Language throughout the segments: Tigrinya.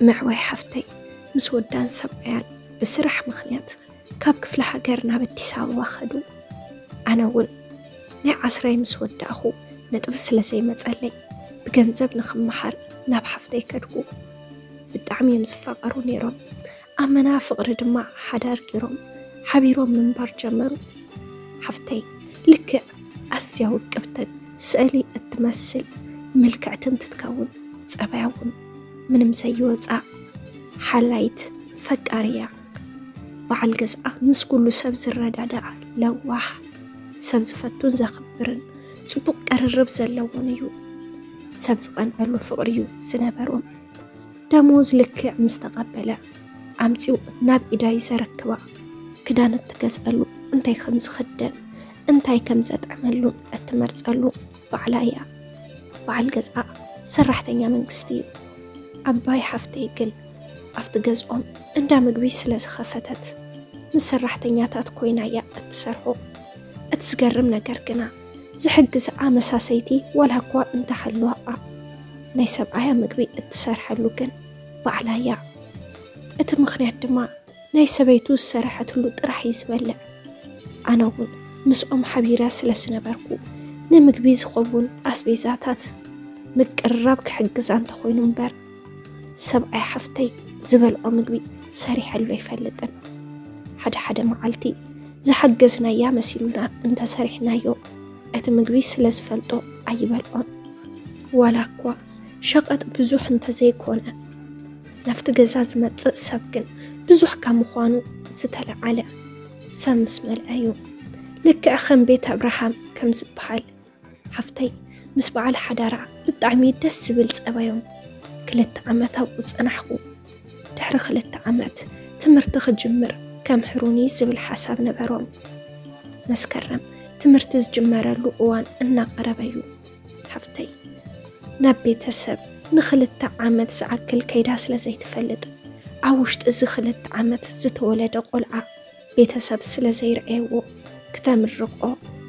መዕወይ ሓፍተይ ምስ ወዳን ሰብኣያን ብስራሕ ምኽንያት ካብ ክፍለ ሃገር ናብ ኣዲስ ኣበባ ኸዱ። ኣነ እውን ናይ ዓስራይ ምስ ወዳእኹ ነጥቢ ስለ ዘይመጸለይ ብገንዘብ ንኽመሃር ናብ ሓፍተይ ከድኩ። ብጣዕሚ እዮም ዝፋቐሩ ነይሮም። ኣመና ፍቕሪ ድማ ሓዳር ገይሮም ሓቢሮም ምንባር ጀመሩ። ሓፍተይ ልክዕ ኣዝያ ውቅብትን ስእሊ እትመስል ምልክዕትን ትትከውን፣ ጸባያ እውን ምንም ዘይወጻ ሓላይት ፈቃር እያ። በዓል ገዝኣ ምስ ኩሉ ሰብ ዝረዳዳእ ለዋህ፣ ሰብ ዝፈቱን ዘኽብርን ጽቡቕ ቅርርብ ዘለዎን እዩ። ሰብ ዝቐንዐሉ ፍቕሪ እዩ ዝነበሮም። ደሞዝ ልክዕ ምስ ተቐበለ ኣምጺኡ ናብ ኢዳይ ዘረክባ። ክዳን እትገዝኣሉ፣ እንታይ ከም ዝኽደን እንታይ ከም ዘጥዕመሉን እትመርጸሉ ባዕላ እያ። በዓል ገዝኣ ሰራሕተኛ መንግስቲ እዩ። ዓባይ ሓፍተይ ግን ኣብቲ ገዝኦም እንዳ ምግቢ ስለ ዝኸፈተት ምስ ሰራሕተኛታት ኮይና እያ እትሰርሖ። እቲ ዝገርም ነገር ግና ዝሕግዝኣ መሳሰይቲ ዋላ እኳ እንተሃለዋ፣ ናይ ሰብኣያ ምግቢ እትሰርሐሉ ግን ባዕላ እያ። እቲ ምኽንያት ድማ ናይ ሰበይቱ ዝሰረሐትሉ ጥራሕ እዩ ዝበልዕ። ኣነ እውን ምስኦም ሓቢረ ስለ ዝነበርኩ ንምግቢ ዝኸውን ኣስቤዛታት ምቅርራብ ክሕግዛ እንተኾይኑ እምበር ሰብኣይ ሓፍተይ ዝበልዖ ምግቢ ሰሪሐሉ ኣይፈልጥን። ሓደ ሓደ መዓልቲ ዝሓገዝናያ መሲሉና እንተሰሪሕናዮ እቲ ምግቢ ስለ ዝፈልጦ ኣይበልዖን። ዋላ እኳ ሸቐጥ ብዙሕ እንተዘይኮነ ናብቲ ገዛ ዝመጽእ ሰብ ግን ብዙሕ ካብ ምዃኑ ዝተለዓለ ሰብ ምስ መልአ እዩ። ልክዕ ከም ቤት ኣብርሃም ከም ዝበሃል ሓፍተይ ምስ በዓል ሓዳራ ብጣዕሚ ደስ ዝብል ጸባዮም ክልተ ዓመት ኣብኡ ጸናሕኩ። ድሕሪ ክልተ ዓመት ትምህርቲ ክጅምር ከምህሩኒ ዝብል ሓሳብ ነበሮም። መስከረም ትምህርቲ ዝጅመረሉ እዋን እናቐረበ እዩ። ሓፍተይ ናብ ቤተሰብ ንክልተ ዓመት ዝኣክል ከይዳ ስለ ዘይትፈልጥ ኣብ ውሽጢ እዚ ክልተ ዓመት ዝተወለደ ቆልዓ ቤተሰብ ስለ ዘይረኣይዎ ክተምርቆ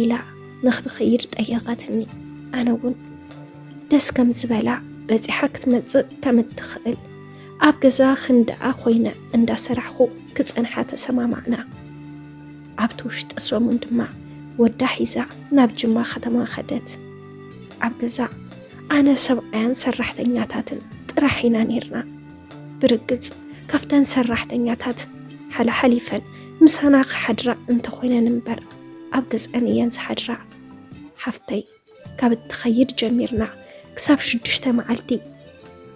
ኢላ ንክትኸይድ ጠየቐትኒ። ኣነ እውን ደስ ከም ዝበላ በጺሓ ክትመጽእ ከም እትኽእል ኣብ ገዛ ክንድኣ ኮይነ እንዳሰራሕኹ ክጸንሓ ተሰማማዕና። ኣብቲ ውሽጢ ሰሙን ድማ ወዳ ሒዛ ናብ ጅማ ከተማ ከደት። ኣብ ገዛ ኣነ ሰብኣያን ሰራሕተኛታትን ጥራሕ ኢና ነይርና። ብርግጽ ካብተን ሰራሕተኛታት ሓላሓሊፈን ምሳና ክሓድራ እንተኾይነን እምበር ኣብ ገዝአን እየን ዝሓድራ። ሓፍተይ ካብ እትኸይድ ጀሚርና ክሳብ ሽዱሽተ መዓልቲ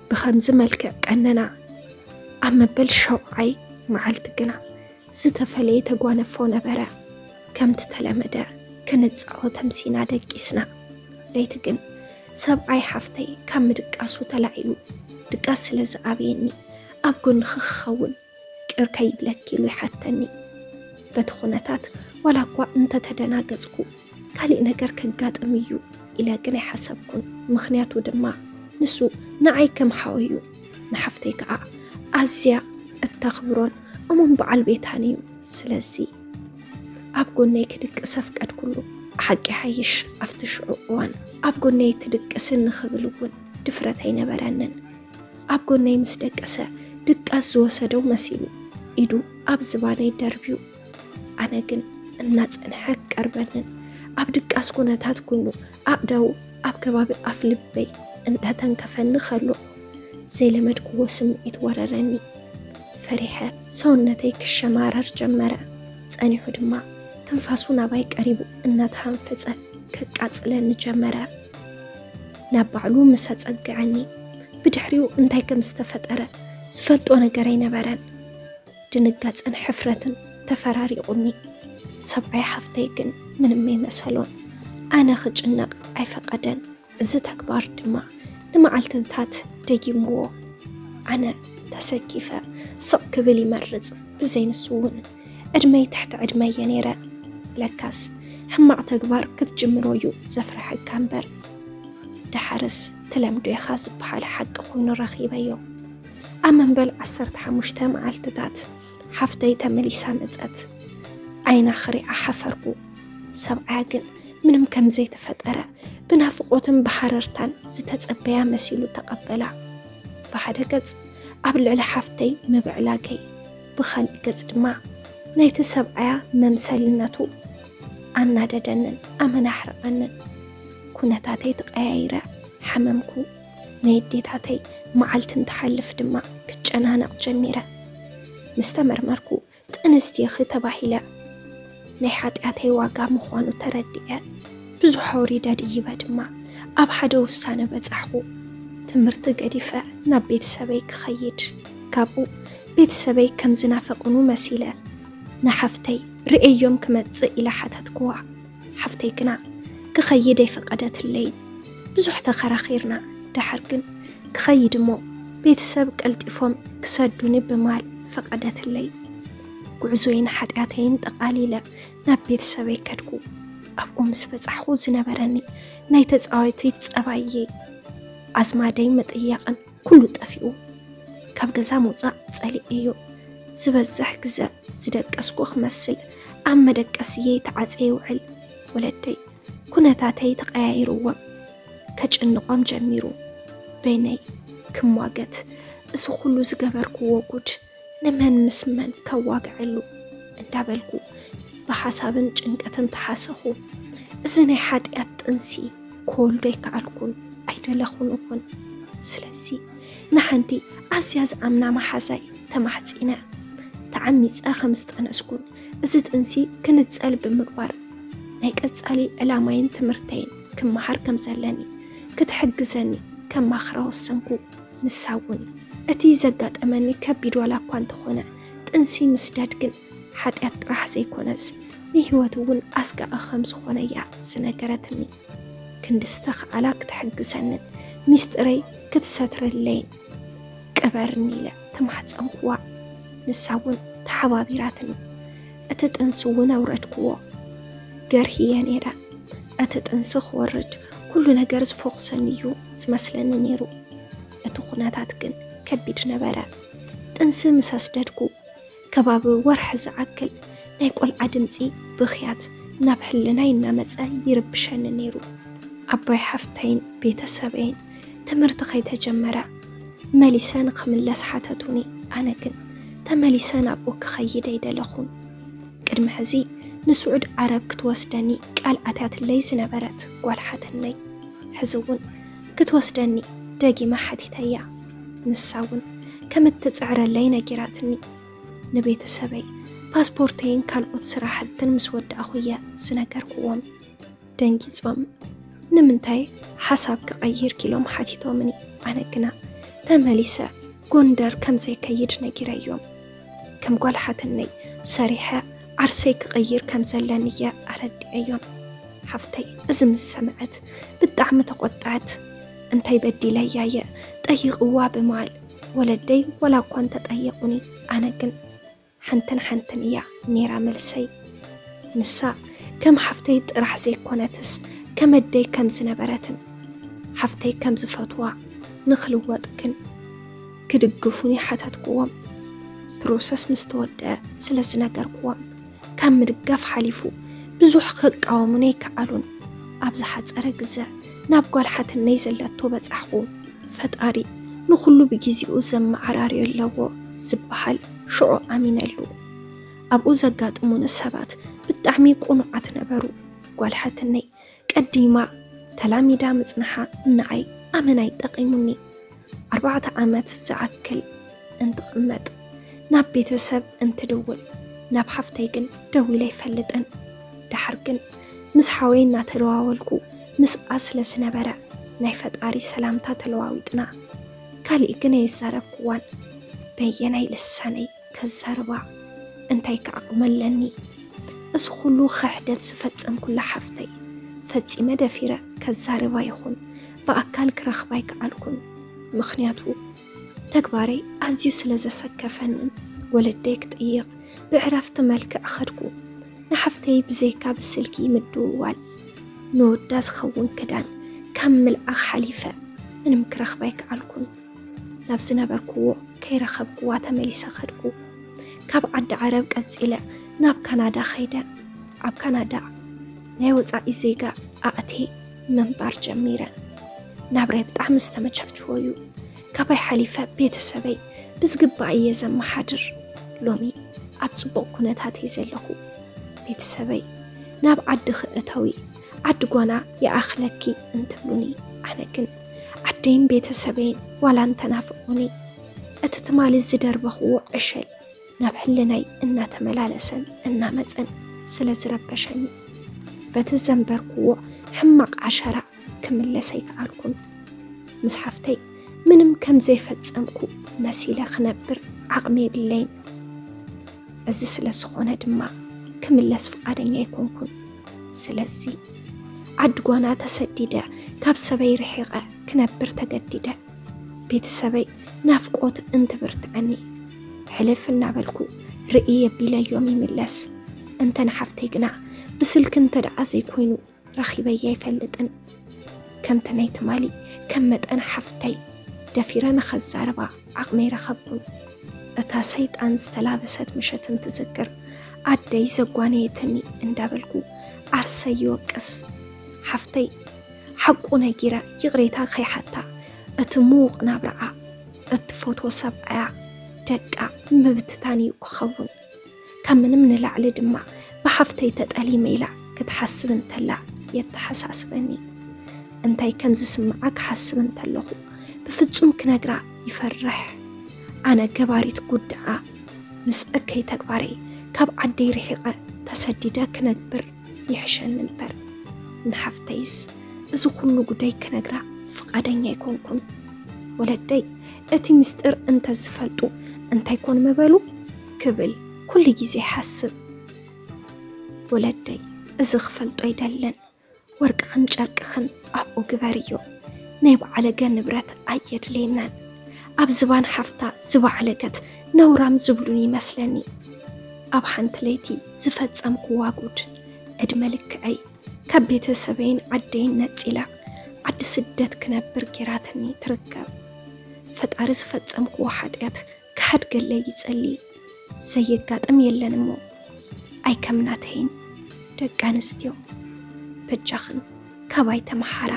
ብኸምዚ መልክዕ ቀነና። ኣብ መበል ሸውዓይ መዓልቲ ግና ዝተፈለየ ተጓነፎ ነበረ። ከምቲ ተለመደ ክንጻወት ኣምሲና ደቂስና። ለይቲ ግን ሰብኣይ ሓፍተይ ካብ ምድቃሱ ተላዒሉ ድቃስ ስለ ዝኣበየኒ ኣብ ጎንኺ ክኸውን ቅር ከይብለኪ ኢሉ ይሓተኒ። በቲ ኩነታት ዋላ እኳ እንተተደናገጽኩ ካሊእ ነገር ከጋጥም እዩ ኢለ ግን ኣይሓሰብኩን። ምኽንያቱ ድማ ንሱ ንዓይ ከም ሓወዩ ንሓፍተይ ከኣ ኣዝያ እተኽብሮን እሙን በዓል ቤታን እዩ። ስለዚ ኣብ ጎነይ ክድቅስ ኣፍቀድኩሉ። ሓቂ ሓይሽ ኣብቲ ሽዑ እዋን ኣብ ጎነይ ትድቅስኒ ክብል እውን ድፍረት ኣይነበረንን። ኣብ ጎነይ ምስ ደቀሰ ድቃስ ዝወሰደው መሲሉ ኢዱ ኣብ ዝባነይ ደርብዩ። ኣነ ግን እናጸንሐ ክቀርበንን ኣብ ድቃስ ኩነታት ኩኑ ኣእዳዉ ኣብ ከባቢ ኣፍ ልበይ እንዳተንከፈኒ ከሎ ዘይለመድክዎ ስምዒት ወረረኒ። ፈሪሐ ሰውነተይ ክሸማረር ጀመረ። ጸኒሑ ድማ ትንፋሱ ናባይ ቀሪቡ እናተሃንፈጸ ከቃጽለኒ ጀመረ። ናብ ባዕሉ ምስ ኣጸግዐኒ ብድሕሪኡ እንታይ ከም ዝተፈጠረ ዝፈልጦ ነገር ኣይነበረን። ድንጋጸን ሕፍረትን ተፈራሪቑኒ። ሰብኣይ ሓፍተይ ግን ምንም ኣይመሰሎን። ኣነ ክጭነቕ ኣይፈቐደን። እዚ ተግባር ድማ ንመዓልትታት ደጊምዎ። ኣነ ተሰኪፈ ስቕ ክብል ይመርጽ። ብዘይ ንሱ እውን ዕድመይ ትሕቲ ዕድመ እየ ነይረ። ለካስ ሕማቕ ተግባር ክትጅምሮ እዩ ዘፍርሐካ እምበር ደሓርስ ትለምዶ ኢኻ ዝበሃል ሓቂ ኮይኑ ረኺበዮ። ኣብ መንበል ዓሰርተ ሓሙሽተ መዓልትታት ሓፍተይ ተመሊሳ መጸት። ዓይና ክሪኣ ሓፈርኩ። ሰብኣያ ግን ምንም ከም ዘይተፈጠረ ብናፍቖትን ብሃረርታን ዝተጸበያ መሲሉ ተቐበላ። ብሓደ ገጽ ኣብ ልዕሊ ሓፍተይ ምብዕላገይ፣ ብኻልእ ገጽ ድማ ናይቲ ሰብኣያ መምሰልነቱ ኣናደደንን ኣመናሕረቐንን። ኩነታተይ ተቐያይረ፣ ሓመምኩ። ናይ ኣዴታተይ መዓልቲ እንትሓልፍ ድማ ክጨናነቕ ጀሚረ። ምስ ተመርመርኩ፣ ጥንስቲ ኢኺ ተባሂለ። ናይ ሓጢኣተይ ዋጋ ምዃኑ ተረዲኤ፣ ብዙሕ ኣውሪደ ድይበ ድማ ኣብ ሓደ ውሳነ በጻሕኩ። ትምህርቲ ገዲፈ ናብ ቤተሰበይ ክኸይድ፣ ካብኡ ቤተሰበይ ከም ዝናፈቑኑ መሲለ። ንሓፍተይ ርእየዮም ክመጽእ ኢለ ሓተትክዋ። ሓፍተይ ግና ክኸይድ ኣይፈቐደትለይን። ብዙሕ ተኸራኺርና፣ ደሓር ግን ክኸይድ እሞ ቤተሰብ ቀልጢፎም ክሰዱኒ ብማል ፈቐደትለይ። ጉዕዞይን ሓጢኣተይን ጠቓሊለ ናብ ቤተሰበይ ከድኩ። ኣብኡ ምስ በጻሕኩ ዝነበረኒ ናይ ተጻዋቲት ጸባይየይ፣ ኣዝማደይ ምጥያቕን ኩሉ ጠፊኡ። ካብ ገዛ ምውጻእ ጸሊኤዮ። ዝበዝሕ ግዘ ዝደቀስኩ ክመስል ኣብ መደቀስየይ ተዓጽየ ይውዕል። ወለደይ ኩነታተይ ተቐያይርዎም፣ ከጭንቖም ጀሚሩ። በይነይ ክሟገት፣ እዚ ኩሉ ዝገበርክዎ ጉድ ንመን ምስ መን ከዋግዐሉ እንዳበልኩ ብሓሳብን ጭንቀትን ተሓሰኹ። እዚ ናይ ሓጢኣት ጥንሲ ክወልዶ ኣይከኣልኩን፣ ኣይደለኹን እውን። ስለዚ ንሓንቲ ኣዝያ ዝኣምና መሓዛይ ተማሕጺነ፣ ተዓሚጸ ከም ዝጠነስኩን እዚ ጥንሲ ክንጸል ብምግባር ናይ ቀጻሊ ዕላማይን ትምህርተይን ክመሃር ከም ዘለኒ ክትሕግዘኒ ከማኽራ ወሰንኩ። ንሳ እውን እቲ ዘጋጠመኒ ከቢድ ዋላ እኳ እንተኾነ፣ ጥንሲ ምስዳድ ግን ሓጢኣት ጥራሕ ዘይኮነስ ንህይወት እውን ኣስጋኢ ከም ዝኾነ እያ ዝነገረትኒ። ክንዲ ዝተኽኣላ ክትሕግዘንን ሚስጥረይ ክትሰትረለይን ቅበርኒ ኢለ ተማሕጸንኩዋ። ንሳ እውን ተሓባቢራትኒ። እቲ ጥንሲ እውን ኣውረድክዎ። ገርህየ ነይረ። እቲ ጥንሲ ክወርድ ኩሉ ነገር ዝፎኽሰኒ እዩ ዝመስለኒ ነይሩ። እቲ ኩነታት ግን ከቢድ ነበረ። ጥንሲ ምስ ኣስደድኩ ከባቢ ወርሒ ዝኣክል ናይ ቆልዓ ድምጺ ብኽያት ናብ ሕልናይ እናመጸ ይርብሸኒ ነይሩ። ኣቦይ ሓፍተይን ቤተሰበይን ትምህርቲ ከይተጀመረ መሊሰ ንኽምለስ ሓተቱኒ። ኣነ ግን ተመሊሰ ናብኡ ክኸይድ ኣይደለኹን። ቅድሚ ሕዚ ንስዑድ ዓረብ ክትወስደኒ ቃል ኣትያትለይ ዝነበረት ጓል ሓትነይ፣ ሕዚ እውን ክትወስደኒ ደጊመ ሓቲተያ። ንሳ እውን ከም እትጽዕረለይ ነጊራትኒ። ንቤተሰበይ ፓስፖርተይን ካልኦት ስራሕትን ምስ ወዳእኹ እየ ዝነገርክዎም። ደንጊጾም፣ "ንምንታይ ሓሳብ ክቐይርኪ?" ኢሎም ሓቲቶምኒ። ኣነ ግና ተመሊሰ ጎንደር ከም ዘይከይድ ነጊረዮም። ከም ጓል ሓትነይ ሰሪሐ ዓርሰይ ክቕይር ከም ዘለኒ እየ ኣረዲአዮም። ሓፍተይ እዚ ምስ ሰምዐት ብጣዕሚ ተቖጥዐት። "እንታይ በዲለያ እየ?" ጠይቕዋ ብምባል፣ ወለደይ ዋላ እኳ እንተጠየቑኒ፣ ኣነ ግን ሓንትን ሓንትን እያ ነይራ መልሰይ። ንሳ ከም ሓፍተይ ጥራሕ ዘይኮነትስ ከም ኣደይ ከም ዝነበረትን ሓፍተይ ከም ዝፈትዋ፣ ንኽልወጥ ግን ክድግፉኒ ሓተትክዎም። ፕሮሰስ ምስ ተወደአ ስለ ዝነገርክዎም ካብ ምድጋፍ ሓሊፉ ብዙሕ ክቃወሙኒ ኣይከኣሉን። ኣብ ዝሓጸረ ግዘ ናብ ጓል ሓትነይ ዘለቶ በጻሕኹ። ፈጣሪ ንኹሉ ብግዜኡ ዘመዓራርዮ ኣለዎ ዝበሃል ሽዑ ኣሚነሉ። ኣብኡ ዘጋጥሙኒ ሰባት ብጣዕሚ ቅኑዓት ነበሩ። ጓል ሓትነይ ቀዲማ ተላሚዳ ምጽንሓ ንዓይ ኣመና እዩ ጠቒሙኒ። ኣርባዕተ ዓመት ዝኣክል እንትቕመጥ፣ ናብ ቤተሰብ እንትድውል፣ ናብ ሓፍተይ ግን ደዊለ ኣይፈልጥን። ደሓር ግን ምስ ሓወይ እናተደዋወልኩ ምስኣ ስለ ዝነበረ ናይ ፈጣሪ ሰላምታ ተለዋዊጥና። ካሊእ ግን ኣየዛረብክዋን። በየናይ ልሳነይ ከዛርባ? እንታይ ክዓቕሚ ኣለኒ? እዚ ኩሉ ክሕደት ዝፈጸምኩላ ሓፍተይ ፈጺመ ደፊረ ከዛርባ ይኹን ብኣካል ክረኽባ ኣይከኣልኩን። ምኽንያቱ ተግባረይ ኣዝዩ ስለ ዘሰከፈንን ወለደይ ክጥይቕ ብዕረፍቲ መልክዕ ኸድኩ። ንሓፍተይ ብዘይካ ብስልኪ ምድውዋል፣ ንወዳ ዝኸውን ክዳን ካብ ምልኣኽ ሓሊፈ ምንም ክረኽባ ኣይከኣልኩን። ናብ ዝነበርክዎ ከይረኸብክዋ ተመሊሰ ኸድኩ። ካብ ዓዲ ዓረብ ቀጺለ ናብ ካናዳ ኸይደ፣ ኣብ ካናዳ ናይ ወጻኢ ዜጋ ኣእትየ ምንባር ጀሚረ። ናብራይ ብጣዕሚ ዝተመቻችዎ እዩ። ካባይ ሓሊፈ ቤተሰበይ ብዝግባእ እየ ዘመሓድር። ሎሚ ኣብ ጽቡቕ ኩነታት እየ ዘለኹ። ቤተሰበይ ናብ ዓዲ ክእተዊ ዓዲ ጓና ይኣኽለኪ እንትብሉኒ፣ ኣነ ግን ዓደይን ቤተሰበይን ዋላ እንተናፍቑኒ፣ እቲ ትማሊ ዝደርበኽዎ ዕሸል ናብ ሕልናይ እናተመላለሰን እናመጸን ስለ ዝረበሸኒ፣ በቲ ዘንበርክዎ ሕማቕ ዓሸራ ክምለስ ኣይከኣልኩን። ምስ ሓፍተይ ምንም ከም ዘይፈጸምኩ መሲለ ክነብር ዓቕሚ የብለይን። እዚ ስለ ዝኾነ ድማ ክምለስ ፍቓደኛ ኣይኮንኩን። ስለዚ ዓዲ ጓና ተሰዲደ፣ ካብ ሰበይ ርሒቐ ክነብር ተገዲደ። ቤተሰበይ ናፍቆት እንትብርትዐኒ፣ ሕልፍ እናበልኩ ርእይ የቢለዮም ይምለስ። እንተ ንሓፍተይ ግና ብስልኪ እንተ ደኣ ዘይኮይኑ ረኺበያ ኣይፈልጥን። ከምቲ ናይ ትማሊ ከም መጠን ሓፍተይ ደፊረ ንኸዛረባ ዓቕሚ ኣይረኸብኩን። እታ ሰይጣን ዝተላበሰት ምሸት እንትዝክር፣ ኣደይ ዘጓነየትኒ እንዳበልኩ ዓርሰይ ይወቅስ። ሓፍተይ ሓቁ ነጊረ ይቕሬታ ከይሓታ፣ እቲ ምዉቕ ናብራኣ፣ እትፈትዎ ሰብኣያ፣ ደቃ ምብትታን እዩ ክኸውን። ካብ ምንም ንላዕሊ ድማ ብሓፍተይ ተጠሊመ ኢላ ክትሓስብ እንተላ የተሓሳስበኒ። እንታይ ከም ዝስምዓ ክሓስብ እንተለኹ ብፍጹም ክነግራ ይፈርሕ። ኣነ ገባሪት ጉድኣ ምስ እከይ ተግባረይ ካብ ዓደይ ርሒቐ ተሰዲደ ክነብር ይሕሸኒ እምበር፣ ንሓፍተይስ እዚ ኩሉ ጉዳይ ክነግራ ፍቓደኛ ኣይኮንኩን። ወለደይ እቲ ምስጢር እንተዝፈልጡ እንታይ ኮን ምበሉ ክብል ኩሉ ግዜ ይሓስብ። ወለደይ እዚ ክፈልጡ ኣይደልን። ወርቅኽን ጨርቅኽን ኣብኡ ግበርዮ። ናይ በዓለገ ንብረት ኣየድልየናን። ኣብ ዝባን ሓፍታ ዝበዓለገት ነውራም ዝብሉን ይመስለኒ። ኣብ ሓንቲ ለይቲ ዝፈጸምክዋ ጉድ፣ ዕድመ ልክዐይ ካብ ቤተሰበይን ዓደይን ነጺላ ዓዲ ስደት ክነብር ጌራትኒ ትርከብ። ፈጣሪ ዝፈጸምክዎ ሓጢኣት ክሓድገለይ ይጸሊ። ዘየጋጥም የለን እሞ፣ ኣይከምናተይን ደቂ ኣንስትዮ፣ በጃኽን ካባይ ተመሃራ።